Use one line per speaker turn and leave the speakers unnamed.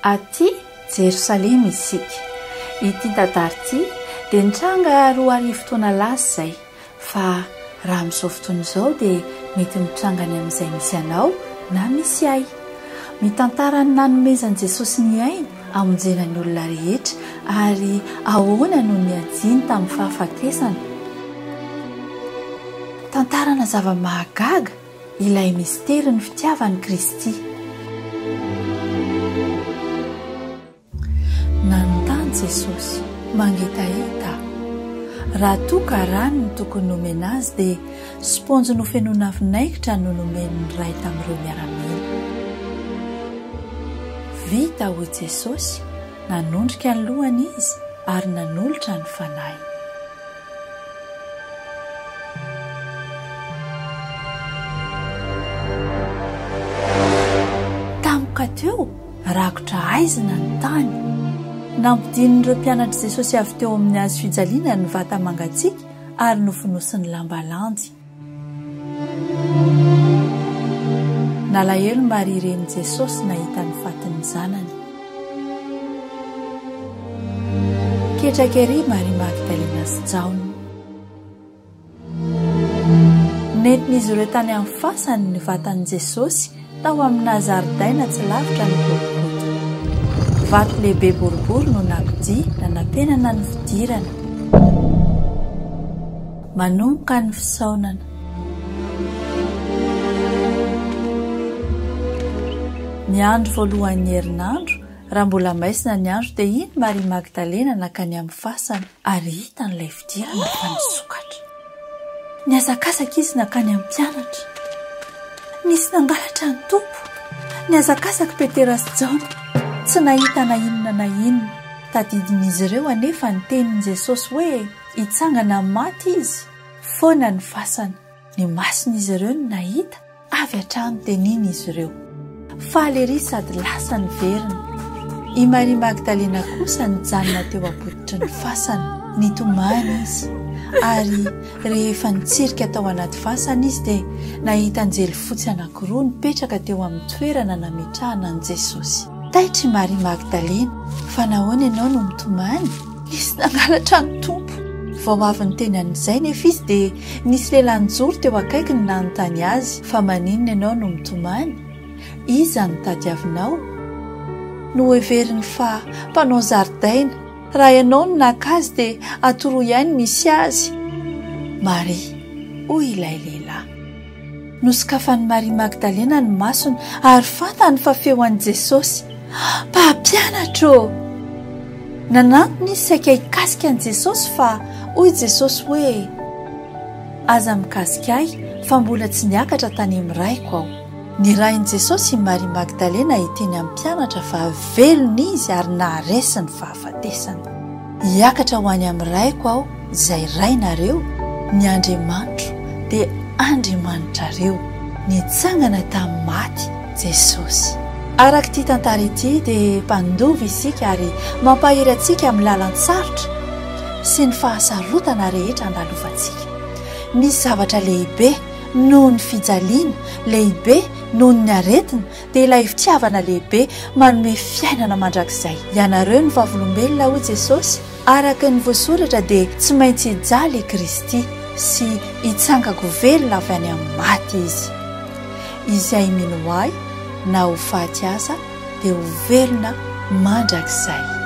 Aty Jerosalema isika. Ity tantara ity dia nitranga 2000 taona lasa izay, fa raha amin'izao fotoana izao dia mety mitranga any amin'izay misy anao na misy ahy. Mitantara ny nanomezan'i Jesosy ny ainy hamonjena ny olona rehetra ary ahoana no niadiany tamin'ny fahafatesana. Tantarana zava-mahagaga ilay misterin'ny fitiavan'i Kristy. Nanontany Jesosy, mangetaheta aho. Raha toa ka rano no tokony nomena azy dia spaonjy nofenoina vinaigitra no nomen'ny iray tamin'ireo miaramila. Vita, hoy Jesosy, nanondrika ny lohany izy ary nanolotra ny fanahiny. Tampoka teo, rakotra haizina ny tany. Nampidinin'ireo mpianatr'i Jesosy avy teo amin'ny hazo fijaliana ny vata mangatsiaka ary nofonosiny lamba landy. Nalahelo Maria renin'i Jesosy nahita ny fatin'ny zanany. Ketraka ery Maria Magdalena sy Jaona. Nentin'izy ireo tany amin'ny fasany ny vatan'i Jesosy tao amina zaridaina tsy lavitra an'i Golgota. Vato lehibe boribory no nakodia nanapenana ny fidirana. Manomboka ny fisaonana. Ny andro voalohan'ny herinandro, raha mbola maizina ny andro, dia iny Maria Magdalena nankany amin'ny fasana, ary hitany ilay fidirana fa nisokatra. Nihazakazaka izy nankany amin'ny mpianatra. Nisy nangalatra ny Tompo. Nihazakazaka Petera sy Jaona. Tsy nahita na inona na inona. Tadidin'izy ireo anefa ny tenin'i Jesosy hoe hitsangana amin'ny maty izy. Foana ny fasana. Ny mason'izy ireo no nahita, avy hatrany dia nino izy ireo. Faly erỳ sady lasa niverina. I Maria Magdalena kosa nijanona teo am-pototry ny fasana. Nitomany izy. Ary rehefa nitsirika tao anaty fasana izy dia nahita anjely fotsy anankiroa nipetraka teo amin'ny toerana nametrahana an'i Jesosy. Taitra i Maria Magdalena, Fa nahoana ianao no mitomany? Nisy nangalatra ny Tompo. Vao avy niteny an'izay nefa izy dia nisy lehilahy nijoro teo akaikiny nanontany azy, Fa maninona ianao no mitomany? Iza no tadiavinao? Noheveriny fa mpanao zaridaina. Raha ianao no naka azy dia atoroy ahy ny misy azy. Maria, hoy ilay lehilahy. Nosokafan'i Maria Magdalena ny masony ary fantany fa feo an'i Jesosy. Mpampianatra ô! Nanantona izy saika hikasika an'i Jesosy fa hoy Jesosy hoe, Aza mikasika ahy fa mbola tsy niakatra tany amin'ny Raiko aho. Nirahin'i Jesosy i Maria Magdalena hiteny amin'ny mpianatra fa velona izy ary naharesy ny fahafatesana. Hiakatra ho any amin'ny Raiko aho, izay Rainareo, ny Andriamanitro dia Andriamanitrareo. Nitsangana tamin'ny maty Jesosy. Araka ity tantara ity dia mpandova isika ary mampahery antsika amin'ny lalan-tsarotra sy ny fahasarotana rehetra andalovantsika. Misy zavatra lehibe noho ny fijaliana, lehibe noho ny aretina, dia ilay fitiavana lehibe manome fiainana mandrakizay. Ianareo no vavolombelona, hoy Jesosy, araka ny voasoratra dia tsy maintsy hijaly i Kristy sy hitsanga-ko velona avy any amin'ny maty Izy. Izay mino Ahy, na ho faty aza, dia ho velona mandrakizay.